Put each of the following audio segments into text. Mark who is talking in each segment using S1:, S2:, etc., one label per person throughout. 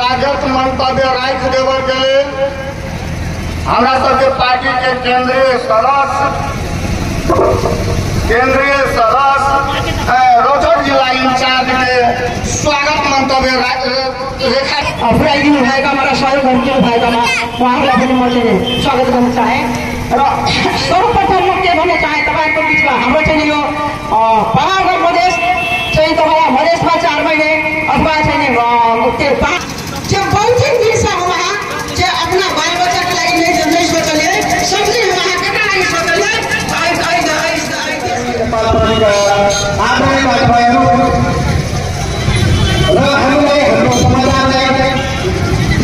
S1: स्वागत मंतव्य राख देवे के लिए हमरा सबके पार्टी के केंद्रीय सदस्य रोहतक जिला इंचार्ज के स्वागत मंतव्य रेखा
S2: अफराइदिनु भएका हमारा सहयोग गर्नु भएका उहाँहरूलाई पनि मैले स्वागत गर्न चाहे र सर्वप्रथम म के भन्न चाहे तपाईहरुको बीचमा हाम्रो चाहिँ यो पहाड र मधेस चाहिँ तपाईलाई मधेसमा 4 महिने अथवा चाहिँ
S3: जो बहुत ही दिशा हुआ है जो अपना बाल बच्चा के लिए नहीं सोचले सबसे वहां कटा आई सोचले
S4: आपने बात भयो र हामीले हाम्रो समाजलाई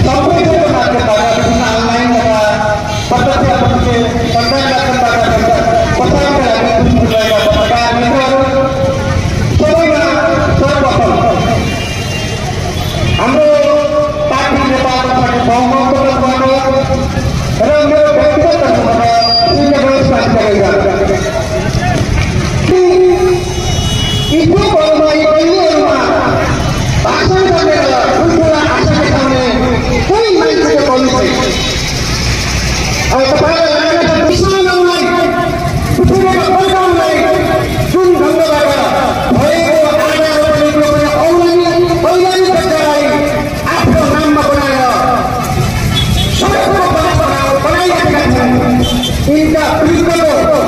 S4: सबै मात्र अनलाइन वा प्रत्यक्ष पत्रकारबाट पत्रकार मित्रहरू सबैमा सर्वप्रथम हाम्रो पार्टी नेपालको पार्टी बहुमतको र मेरो व्यक्तिगत भाषण गरेर ठुल्ठुला आशा देखाउने कोही मान्छेको बोल्नु छैन। तपाईँलाई किसानहरूलाई बचाउनलाई जुन ढङ्गबाट भएको वैज्ञानिक क्षेत्रलाई आफ्नो नाममा बनाएर सडकको बनाइरहेका छन् यिनका विरुद्धको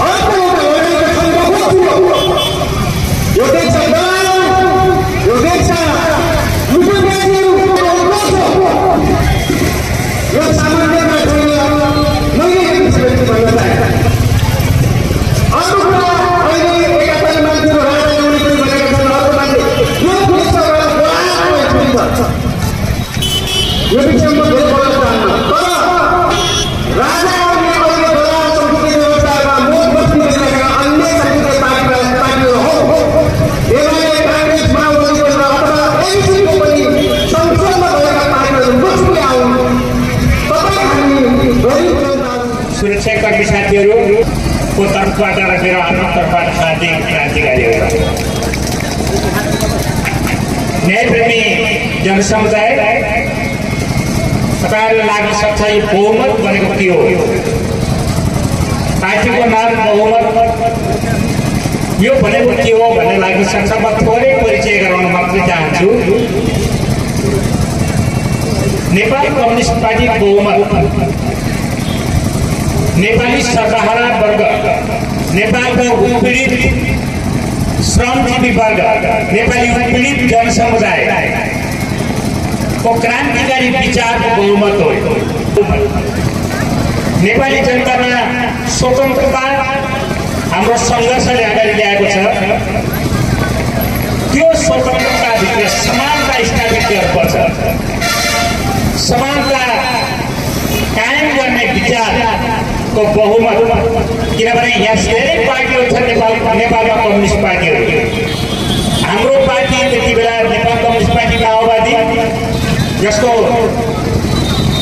S4: अर्को एउटा लडाइँको सङ्घ ठुलो यो देश यो सामान्यमा मैले भन्न चाहे अर्को कुरा अहिले एकापल्ट मान्छेहरू राजनीति भनेका छन् अर्को मान्छे यो देशबाट यो विषयमा धेरै बोल्न चाहन्न तर राजाहरूले अहिले बजार संस्कृति व्यवस्थामा मोट बस्ती गरिरहेका अन्य संस्कृति पार्टीहरू हो एमाले काङ्ग्रेस माओवादी अथवा एनसीपीको पनि संसदमा भएका पार्टीहरू बस्ती आउन्।
S5: सुरक्षाकर्मी साथीहरूको तर्फबाट र मेरो आफ्नो तर्फबाट हार्दिक क्रान्तिकारीहरू न्यायप्रेमी जनसमुदाय तपाईँहरूलाई लाग्न सक्छ यो बहुमत भनेको के हो। पार्टीको नाम बहुमत यो भनेको के हो भन्ने लाग्न सक्छ। म थोरै परिचय गराउन मात्रै चाहन्छु। नेपाल कम्युनिस्ट पार्टी बहुमत नेपाली सर्वहारा वर्ग, नेपालको उत्पीडित श्रमजीवी वर्ग, नेपाली उत्पीडित जनसमुदायको क्रान्तिकारी विचारको बहुमत हो। नेपाली जनतामा स्वतन्त्रता हाम्रो सङ्घर्षले अगाडि ल्याएको छ। त्यो स्वतन्त्रताभित्र समानता स्थापित गर्नुपर्छ। समानता कायम गर्ने विचारको बहुमत, किनभने यहाँ धेरै पार्टीहरू छन् नेपालमा कम्युनिस्ट पार्टीहरू। हाम्रो पार्टी त्यति बेला नेपाल कम्युनिस्ट पार्टी माओवादी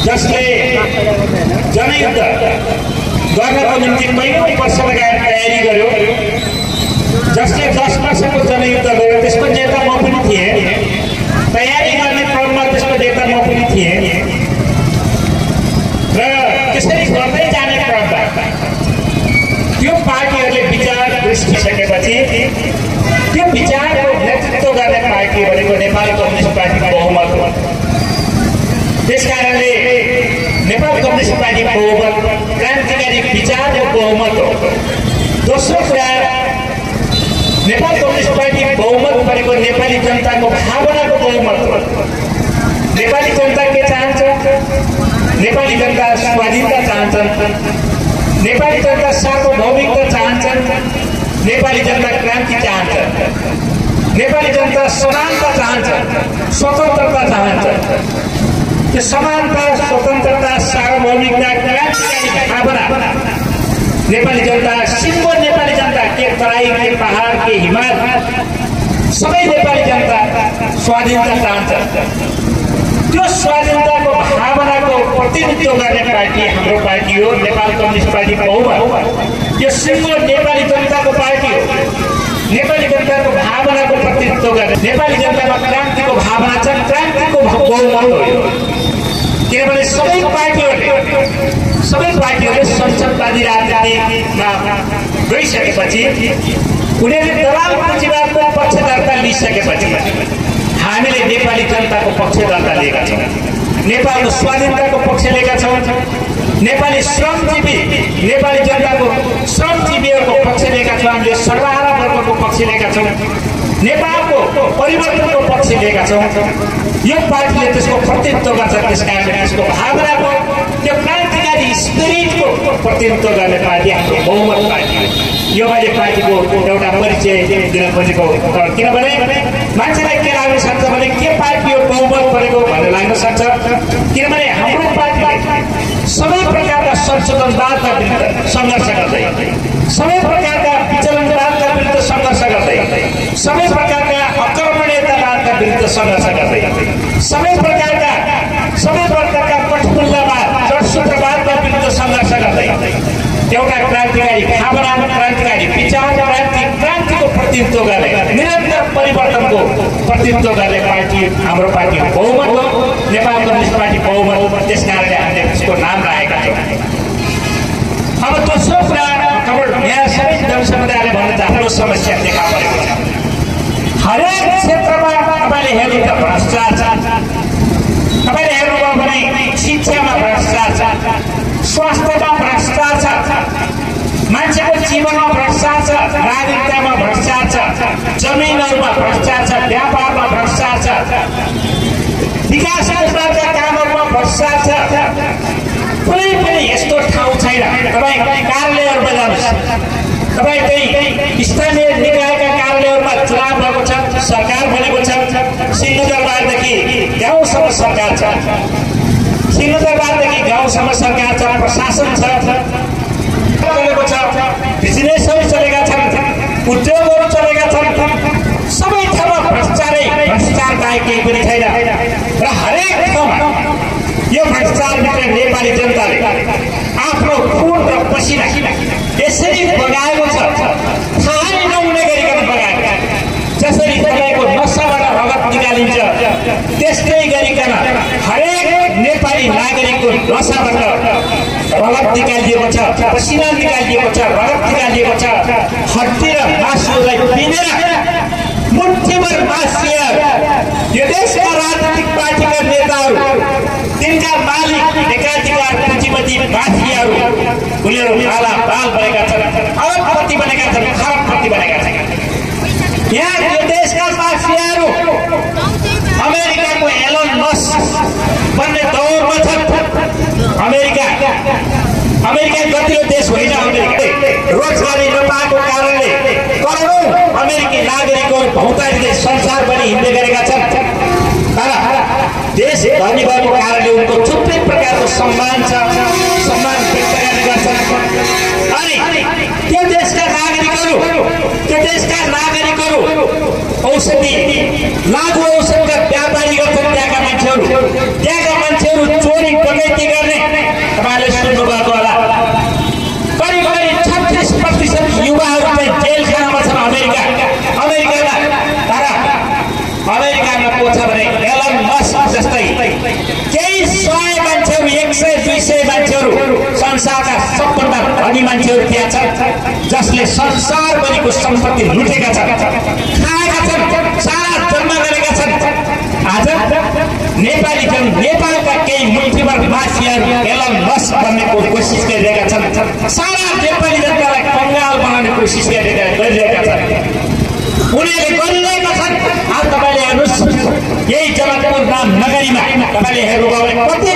S5: जसले जनयुद्ध गर्नको निम्ति पहिलो वर्ष लगाएर तयारी गर्यो, जसले 10 वर्षको जनयुद्ध गर्यो त्यसको नेता म पनि थिएँ। तयारी गर्ने क्रममा त्यसको नेता म पनि थिएँ र त्यसरी गर्दै जाने क्रममा त्यो पार्टीहरूले विचार दृष्टिसकेपछि त्यो विचारको नेतृत्व गर्ने पार्टी भनेको नेपाल कम्युनिस्ट पार्टीको बहुमत हो। त्यसकारणले नेपाल कम्युनिस्ट पार्टीको बहुमत क्रान्तिकारी विचारको बहुमत हो। दोस्रो कुरा, नेपाल कम्युनिस्ट पार्टी बहुमत भनेको नेपाली जनताको भावनाको बहुमत हो। नेपाली जनता के चाहन्छ? नेपाली जनता स्वाधीनता चाहन्छन्, नेपाली जनता सार्वभौमिकता चाहन्छन्, नेपाली जनता क्रान्ति चाहन्छन्, नेपाली जनता समानता चाहन्छन्, स्वतन्त्रता चाहन्छन्। त्यो समानता, स्वतन्त्रता, सार्वभौमिकता, क्रान्तिकारी भावना नेपाली जनता, सिङ्गो नेपाली जनता, के तराई, के पहाड, के हिमाल, सबै नेपाली जनता स्वाधीनता चाहन्छन्। त्यो स्वाधीनताको भावनाको प्रतिनिधित्व गर्ने पार्टी हाम्रो पार्टी हो, नेपाल कम्युनिस्ट पार्टी बहुमत। यो सिङ्गो नेपाली जनताको पार्टी हो। नेपाली जनताको भावनाको प्रतिनिधित्व गर्ने, नेपाली जनतामा क्रान्तिको भावना छ। बहुमत हो यो। किनभने सबै पार्टीहरूले संसदवादी राजनीतिमा गइसकेपछि उनीहरूले दलाल पुँजीवादको पक्षधरता लिइसकेपछि हामीले नेपाली जनताको पक्षधरता लिएका छौँ, नेपालको स्वाधीनताको पक्ष लिएका छौँ, नेपाली श्रमजीवी नेपाली जनताको श्रमजीवीहरूको पक्ष लिएका छौँ, हामीले सर्वहारा वर्गको पक्ष लिएका छौँ, नेपालको परिवर्तनको पक्ष लिएका छौँ। यो पार्टीले त्यसको प्रतिनिधित्व गर्छ, त्यस कारणले त्यसको भावनाको त्यो क्रान्तिकारी स्पिरिटको प्रतिनिधित्व गर्ने पार्टी हाम्रो बहुमत पार्टी हो। यो मैले पार्टीको एउटा परिचय दिन खोजेको। किनभने मान्छेलाई के लाग्न सक्छ भने के पार्टी हो बहुमत परेको भन्ने लाग्न सक्छ। किनभने हाम्रो पार्टीले सबै प्रकारका संशोधनवादका विरुद्ध सङ्घर्ष गर्दै, सबै प्रकारका विचलनवादका विरुद्ध सङ्घर्ष गर्दै, सबै प्रकारका अकर्मण्यतावादका विरुद्ध सङ्घर्ष गर्दै, सबै प्रकारका कठपुतलावाद जडसूत्रवादका विरुद्ध सङ्घर्ष गर्दै एउटा क्रान्तिकारी भावना, क्रान्तिकारी विचार, क्रान्तिको प्रतिनिधित्व गर्ने, निरन्तर परिवर्तनको प्रतिनिधित्व गर्ने पार्टी हाम्रो पार्टी बहुमत हो। नेपाल कम्युनिस्ट पार्टी बहुमत, त्यस कारणले हामीले त्यसको नाम राखेका छौँ। अब दोस्रो कुरा, यहाँ सबै जनसमुदायले भन्न आफ्नो समस्या देखा परेको छ। हरेक क्षेत्रमा तपाईँले हेर्नु त भ्रष्टाचार, तपाईँले हेर्नुभयो भने शिक्षामा भ्रष्टाचार, स्वास्थ्यमा भ्रष्टाचार, मान्छेको जीवनमा भ्रष्टाचार, नागरिकतामा भ्रष्टाचार, जमिनहरूमा भ्रष्टाचार, व्यापारमा भ्रष्टाचार, विकास योजनाका कामहरूमा भ्रष्टाचार। कुनै पनि यस्तो ठाउँ छैन। तपाईँ कार्यालयहरूमा जानुहोस्, तपाईँ त्यही स्थानीय निकायका कार्यालयहरूमा चुनाव भएको छ, सरकार बनेको छ, सिंहदरबारदेखि गाउँसम्म सरकार छ, सिंहदरबारदेखि गाउँसम्म सरकार छ, प्रशासन छ, चलेको छ, बिजनेसहरू चलेका छन्, उद्योगहरू चलेका छन्। सबै ठाउँमा भ्रष्टाचार बाहेक केही पनि छैन। र हरेक ठाउँमा यो भ्रष्टाचारभित्र नेपाली जनताले आफ्नो खुन र पसिना यसरी बगाएको छ, थाहै नहुने गरिकन बगाएको। जसरी तपाईँको नसाबाट रगत निकालिन्छ त्यस्तै गरिकन हरेक नेपाली नागरिकको नसाबाट रगत निकालिएको छ, पसिना निकालिएको छ, रगत निकालिएको छ। हड्डी र मासुलाई पिनेर मुठीभर मासिया यो देशका राजनीतिक पार्टीका नेताहरू, तिनका मालिक एकाधिकार पुँजीपति माफियाहरू, उनीहरू काला बाल बनेका छन्, अरबपति बनेका छन्, खरबपति बनेका छन्। यहाँ यो देशका माफियाहरू अमेरिकाको एलन मस्क बन्ने दौरमा छन्। अमेरिका गतिलो देश होइन। अमेरिका रोजगारी नपाएको कारणले करोडौँ अमेरिकी नागरिकहरू भौतारिँदै संसारभरि हिँड्दै गरेका छन्। तर देश धनी भएको कारणले उनको छुट्टै प्रकारको सम्मान छ, सम्मान व्यक्त गर्ने गर्छन्। अनि त्यो देशका नागरिकहरू औषधि लागु औषधका व्यापारी गर्छन्। त्यहाँका मान्छेहरू चोरी डकैती गर्ने तपाईँले सुन्नुभएको होला। करिब 36% युवाहरू चाहिँ जेल खानामा छन् अमेरिकामा। तर अमेरिकामा को छ भने एलन मस्क जस्तै केही 100 मान्छेहरू, 100-200 मान्छेहरू संसारका सबभन्दा धनी मान्छेहरू त्यहाँ छन्, जसले संसारभरिको सम्पत्ति लुटेका छन्, खाएका छन्, सारा जन्म गरेका छन्। आज नेपालका केही मुठीभर माफियाहरू एलन मस्क बन्नेको कोसिस गरिरहेका छन्, सारा नेपाली जनतालाई कङ्गाल बनाउने कोसिस गरिरहेका छन्। उनीहरूले गरिरहेका छन्। अब तपाईँले हेर्नुहोस्, यही जनकपुर नाम नगरीमा तपाईँले हेर्नुभयो भने कति